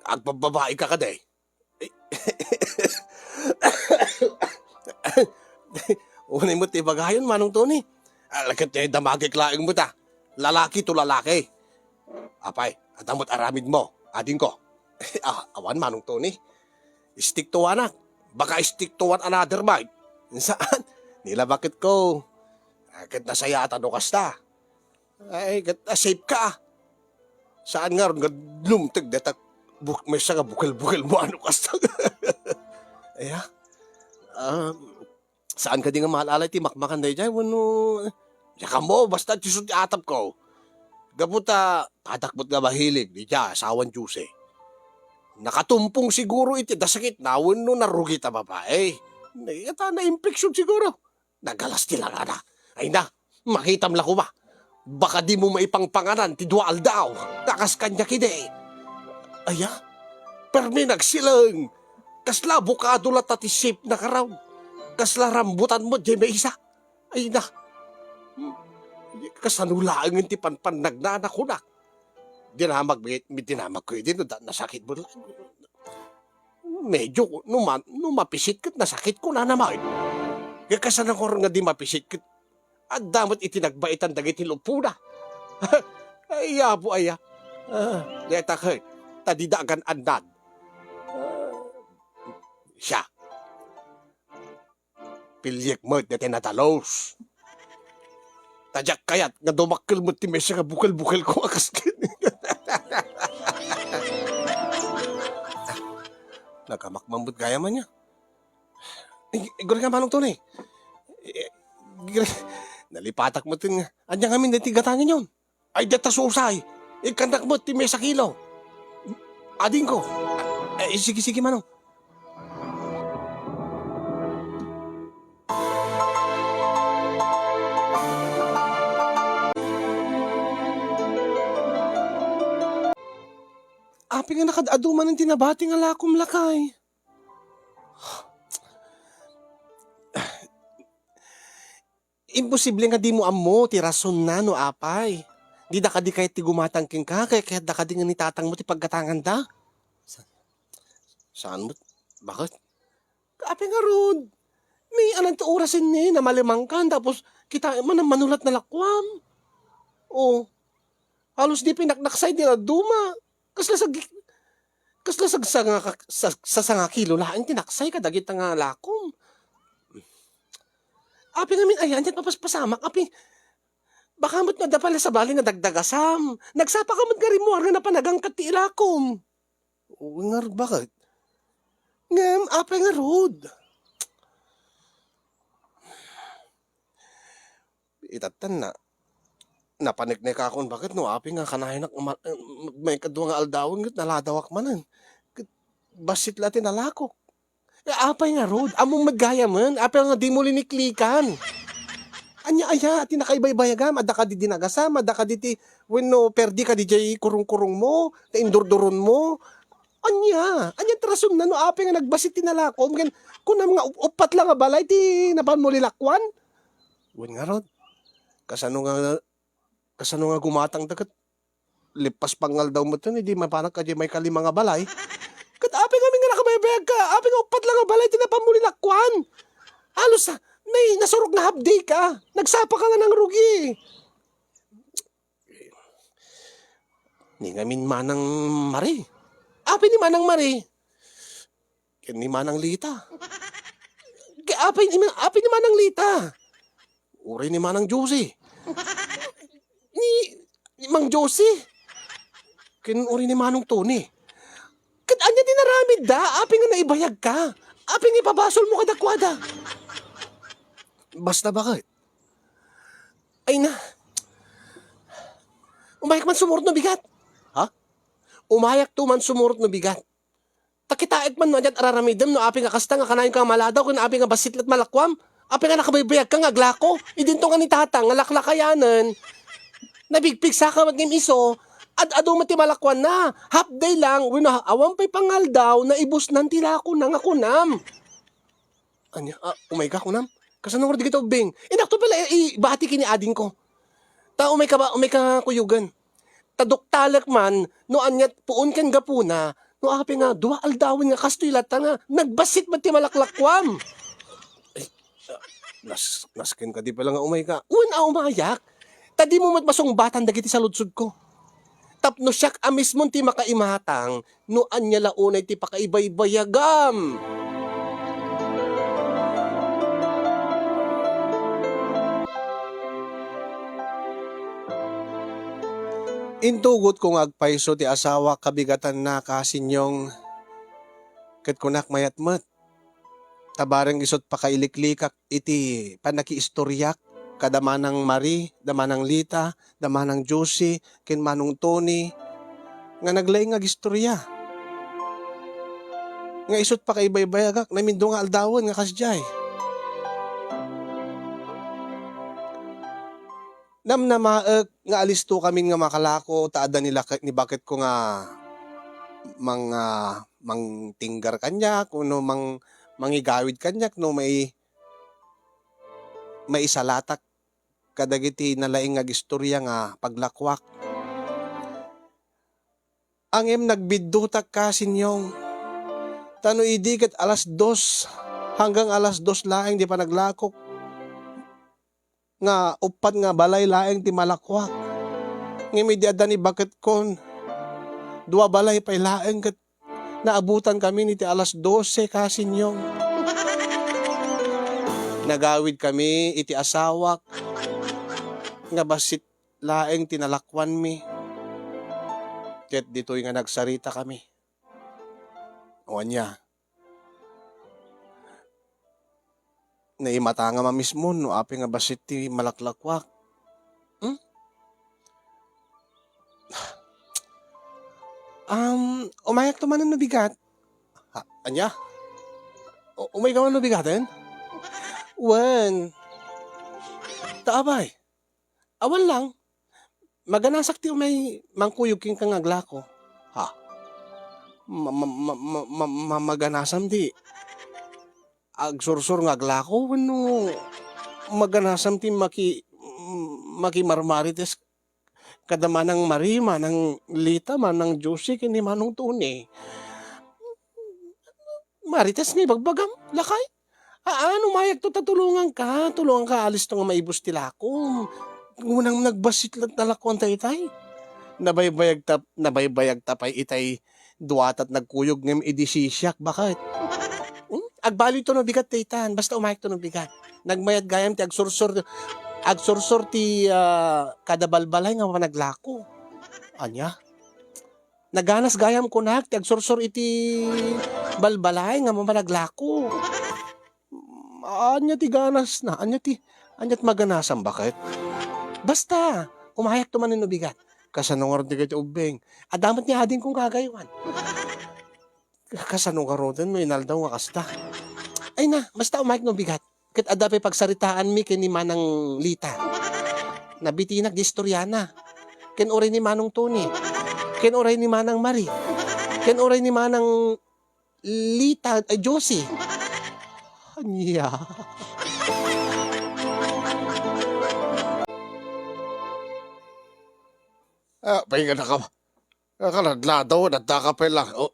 agbabbabaika kadi. Unay met ti ibagayon, Manong Tony. Ah, ket, eh, damagek laeng met, a. Lalaki to lalaki. Apay, adda met aramidmo, adingko. Ah, awan, Manong Tony. Stick to one, a. Baka stick to one another, bay. Saan? Nilabaketko. Ah, ket nasayaat no kasta. Ay, ket, ah, safe ka, a. Saan ngarud nga lumteg dayta buk-, maysa nga bukel-bukelmo no kasta? Aya? Um, saan kadi nga maal-alay ti makmakan daydiay wenno, diak ammo, basta ti isu ti atapko. Gapu ta, adak met nga mahilig, daydiay, asawan Jose. Nakatumpong siguro iti adda sakitna wenno narugit a babai. Ita, na-infection siguro. Nagalas ti langana. Ay na, makitam la koma. Baka dimo maipangpanganan ti dua aldaw. Nakas kaniak idi. Aya? Permi nagsileng. Kasla abukado latta ti safe na karaw. Kasla rambutan mo, diay maysa. Ay na. Kasano laengen ti panpannagnana kunak? Dinamag, dinamagko idi no da-, nasakit mo. Medyo no ma-, no mapisit ket nasakit ko na naman. Ket kasano nga di mapisit ket adda met iti nagbaitan dagiti lupona. Ay, Apo aya. Ah, deta ket, ta dida agan-annad. Ah, siya. Piliek met deti nadalus. Ta diak kayat nga dumakkel met ti mesa nga bukel-bukel ko a kas ken. Nagamakmang met gayam ania. Ig-, igor nga Manong Tony. Eh, igor-, nalipatak met nga. Ania ngamin deti gatangen yon? Ay, deta susay. Ikkannak met ti mesa kilo. Adingko. Eh, sige, sige, Manong. Apay nga nakaad-adu manen ti nabati nga lakom, lakay? Imposible nga dimo ammo ti rasonna no apay. Dida kadi kayat ti gumatang kenka, kayatda kadi nga ni tatangmo ti paggatanganda? Sa-, saan met? Bakit? Apay ngarud? Ni anan ti orasen ni, namalemangkan, tapos kita, man-, manulat na lakuam. Oh, halos di pinaknaksay ti dadduma. Kasla sag-, kasla sagsanga ka-, sa-, sasanga kilo laeng ti naksay kadagita nga lakom. Apay ngamin ayan, diak mapaspasamak, apay, baka met no adda pay la sabali nga dagdagasam. Nagsapa ka met nga rimmuar nga napanagangkat ti ilakom. Wen ngarud, bakit? Ngem, apay ngarud? Itattan na, napaneknekakon, bakit no apay nga kanayonak ma-, eh, maikadua nga aldawen ket naladawak manen. Ket bassit la ti nalakok. Eh, apay ngarud? Ammom met gayamen, apay nga dimo liniklikan? Ania aya ti nakaibaybayagam? Adda kadi dinagasam? Adda kadi ti wenno perdi kadi diay kurungkurungmo, ti indurduronmo? Ania? Ania ti rasonna no apay nga nagbassit ti nalakom ken kunam nga up-, uppat la nga balay ti napanmo lilakuan? Wen ngarud, kasano nga, kasano nga gumatangda ket lippas pangaldaw metten idi mapanak kadi maikalima nga balay? Ket apay ngamin nga nakabaybayagka? Apay nga uppat la nga balay ti napanmo lilakuan? Halos, ah, nay-, nasurok nga half day ka. Nagsapa ka nga nangrugi. Ni ngamin Manang Mari. Apay ni Manang Mari? Ken ni Manang Lita. Ke-, apay ni Ma-, apay ni Manang Lita? Uray ni Manang Josie. Ni, ni Mang Josie. Ken uray ni Manong Tony. Ket ania ti naramidda? Apay nga naibayagka? Apay nga ipabasolmo kadakuada? Basta bakit? Ay na. Umayak man sumurot no bigat. Ha? Umayak to man sumurot no bigat. Ta kitaek man no, aniat araramidem no apay nga kasta nga kanayonka nga maladaw ken apay nga bassit la't malakuam. Apay nga nakabaybayagka nga aglako. Idinto nga ni Tatang nga laklakayanen. Nabigpigsaka met ngem isu, ad-adu met ti malakuanna. Half day lang, wenno awan pay pangaldaw, naibusnan ti lakona nga kunam. Ania, ah, umayka, kunam? Kasano ngarud dagiti ubbing? Inakto pala i-, ibati ken ni adingko. Ta umayka ba, umayka kuyogen. Ta duktalek man, no aniat puon ken gapuna, no apay nga dua aldawen nga kastoy latta nga nagbassit met ti malaklakuam. Ay, ah, nas-, nasken kadi pala nga umayka. Wen a umayak, ta dimo met masungbatan dagiti saludsodko. Tapno siak a mismon ti makaimatang no ania la unay ti pakaibaybayagam. Intugotko nga agpayso ti asawak kabigatanna, Kasinyong, ket kunak mayat met. Ta bareng isut' pakailiklikak iti pannakiistoriak kada Manang Mari, da Manang Lita, da Manang Josie, ken Manong Tony, nga naglaing nga agistoria. Nga isut' pakaibaybayagak, namindua nga aldawen nga kasdiay. Namnamaek nga alisto kamin nga makalako, ta adda ni lak-, ni baketko nga mang-, ah, mangtinggar kaniak, wenno mang-, mangigawid kaniak no mai-, maisalatak kadagiti nalaing nga agistorya nga paglakuak. Ngem nagbiddutak ka, Sinyong. Ta no idi ket alas dos hanggang alas dos laeng ti panaglakok, nga uppat nga balay laeng ti malakuak. Ngem idi adda ni baketkon, dua balay pay laeng ket naabutan kami iti alas dose ka, Sinyong. Nagawid kami iti asawak nga bassit laeng ti nalakuanmi. Ket ditoy nga nagsarita kami. O ania? Naimatangam a mismo no apay nga bassit ti malaklakuak. Hmm? Um, umayakto manen no bigat. Ha, ania? U-, umayka man no bigaten? Wen. Ta apay? Awan lang. Maganasak ti umay mangkuyog kenka nga aglako. Ha? Ma-, ma-, ma-, ma-, ma-, ma-, maganasam ti agsursor nga aglako wenno maganasam ti maki-, makimarmarites kada manang Mari, manang Lita, manang Josie, ken ni Manong Tony? Marites nga ibagbagam, lakay. Haan, umayakto ta tulonganka. Tulonganka, alisto nga maibus ti lakom. Unang nagbassit latta lakuan ta itay. Nabaybayag ta, nabaybayag ta pay itay duatat nagkuyog ngem idi sisiak, baket. Hmm? Agbalito no bigat daytan, basta umayakto no bigat. Nagmayat gayam ti agsursor, agsursor ti, ah, kada balbalay nga managlako. Ania? Naganas gayam kunak ti agsursor iti balbalay nga mamanaglako. Ania ti ganasna? Ania ti, ania ti maganasam, baket? Basta, umayakto manen no bigat. Kasano ngarud ti ubbing? Adda met ni adingko nga agaywan. Kasano ngaruden no inaldaw nga kasta? Ay na, basta umayakto no bigat. Ket adda pay pagsaritaanmi ken ni Manang Lita. Nabitinak di istoriana. Ken uray ni Manong Tony. Ken uray ni Manang Marie. Ken uray ni Manang Lita, ay, Josie. Ania? Ah, apay nga naka-, nakaladladaw, nadaka pay lang. O,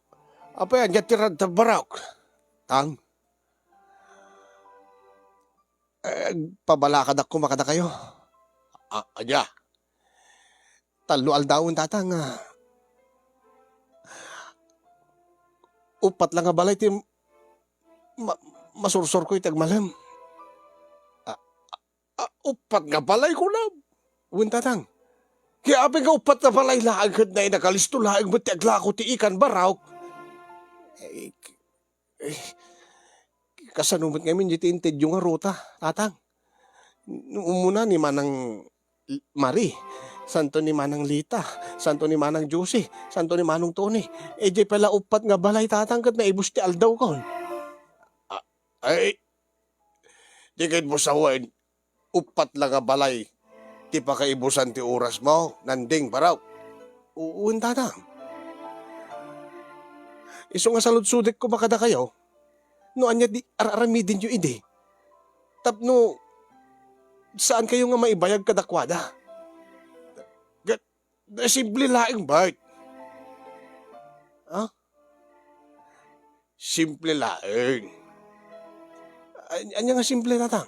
apay, ania ti ranta, Baraok? Tang? Eh, pabalakadak koma kadakayo. A-, ania? Tallo aldawen, Tatang, nga uppat la nga balay ti ma-, masursurko iti agmalem. A-, a-, uppat nga balay, kunam? Wen, Tatang. Kaya apay nga uppat nga balay laeng ket nainagalisto laeng met ti aglako ti ikan, Baraok? Eh, Eh, kasano met ngamin ditoy intedyo nga ruta, Tatang? Umuna ni Manang L-, Mari, santo ni Manang Lita, santo ni Manang Josie, santo ni Manong Tony. Eh, di pala uppat nga balay, Tatang, ket naibus ti aldaw kon. Ah, ay, di ket mo sawen, uppat la nga balay ti pakaibusan ti orasmo, Nanding, Baraok? Wen, Tatang. Isu nga saludsodek koma kadakayo, no ania ti ar-aramidenyo idi. Tapno saan kayo nga maibayag kadakuada. Ga-, simple laeng, Bart. Ha? Simple laeng. An-, ania nga simple, Tatang?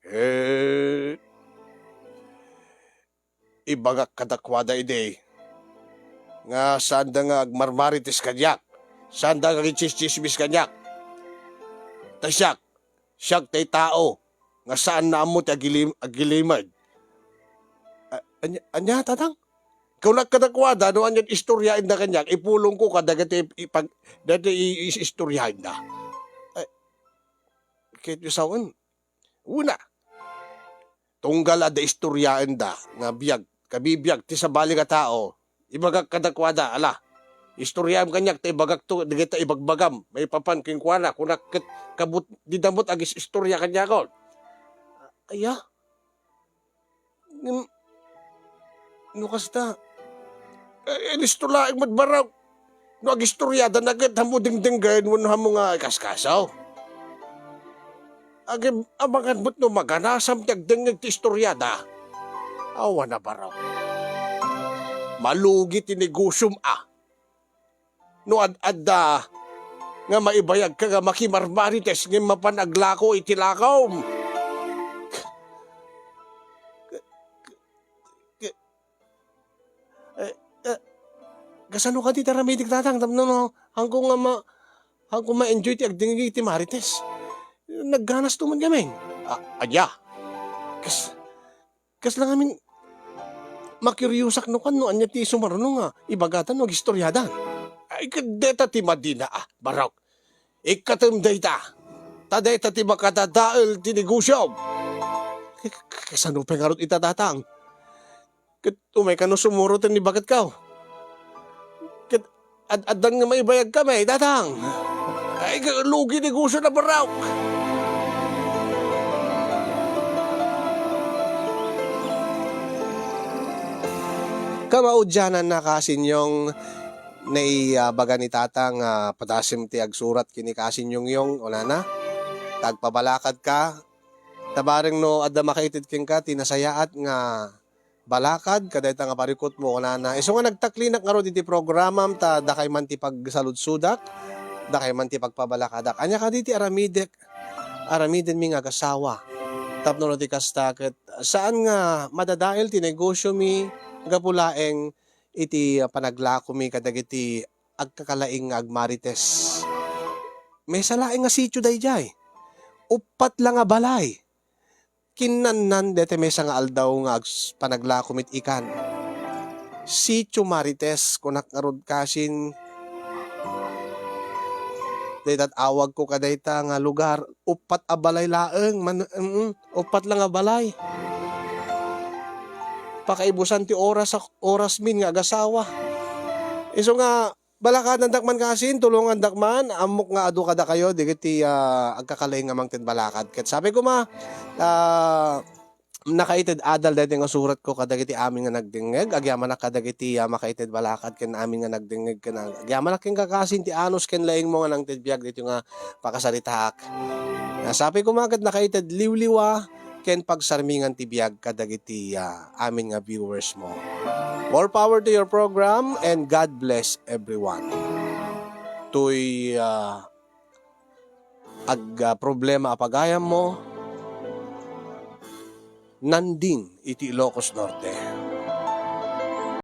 Eh, ibagak kadakuada idi nga saanda nga agmarmarites kaniak, saanda nga agitsistsismis kaniak. Ta siak, siak tay tao nga saan nga ammo ti agilim-, agilimed. A-, ania, ania, Tatang? Kunak kadakuada no ania't istoryaenda kaniak, ipulongko kadagiti ipag-, dagiti i-, is-, istoryaenda. Ay, ket sawen, una, tunggal adda istoryaenda nga biag, kabibiag ti sabali nga tao, ibagak kadakuada, ala, istoryaem kaniak ta ibagakto dagita ibagbagam maipapan kenkuana, kunak ket kabut-, dida met agis-istorya kaniakon. Aya? Ngem, no kasta, eh, listo laeng met, Baraok. No agistoryada na ket, ammo dingdinggen wenno ammo nga ikaskasaw. Agim-, amangan met no maganasam ti agdengngeg ti istoriada. Awan a Barok. Malugi ti negosiom a. No ad-adda nga maibayagka nga makimarmarites ngem mapan aglako iti lakawm. Eh, eh, kasano kadi ti aramidek, Tatang? Tapno no, haanko nga ma-, haanko ma-enjoy ti agdengngeg iti Marites. Nagganasto met ngamin. A-, ania? Kas-, kasla ngamin, makiriosak no kan no ania ti sumaruno nga ibagatan no agistoriadan. Ay, ket deta ti madina, a, Barok. Ikkatem dayta. Ta dayta ti makadadael ti negosiom. K-, k-, kasano pay ngarud ita, Tatang? Ket umay kano sumurot ni baketko. Ket ad-addan nga maibayagkami, Tatang. Ay, lugi negosio na, Barok. Kamaudiananna, Kasin Yong, naibaga ni Tatang nga padasem ti agsurat ken ni Kasin Yong Yong, kunana. Ta agpabalakadka, ta bareng no adda makaited kenka ti nasayaat nga balakad kadayta nga parikutmo, kunana. Isu nga nagtaklinak ngarud iti programam ta dakay man ti pagsaludsodak, dakay man ti pagpabalakadak. Ania kadi ti aramidek? Aramidenmi nga agasawa. Tapno no ti kasta ket saan nga madadael ti negosiomi gapu laeng iti, ah, panaglakomi kadagiti agkakalaing nga agmarites. Maysa laeng nga sitio daydiay. Uppat la nga balay. Kinnannan daytoy maysa nga aldaw nga ags-, panaglako met ikan. Sitio Marites, kunak ngarud, Kasin. Dayta awagko kadayta nga lugar, uppat a balay laeng, man-, mm, uppat la nga balay. Pakaibusan ti oras, orasmin nga agasawa. Isu nga, balakadandak man, Kasin, tulongandak man, ammok nga adu kadakayo dagiti, ah, agkakalaing nga mangted balakad. Ket sabi koma, ah, nakaited adal daytoy nga suratko kadagiti amin nga nagdengngeg, agyamanak kadagiti, ah, makaited balakad ken amin nga nagdengngeg, ken ag-, agyamanak kenka, Kasin, ti anus ken laingmo nga nangted biag ditoy nga pakasaritaak. Ah, sabi koma ket nakaited liwliwa ken pagsarmingan ti biag kadagiti, ah, amin nga viewers mo. More power to your program and God bless everyone. Toy, ah, ag-, ah, problema a pagayam mo, nanding iti Ilocos Norte.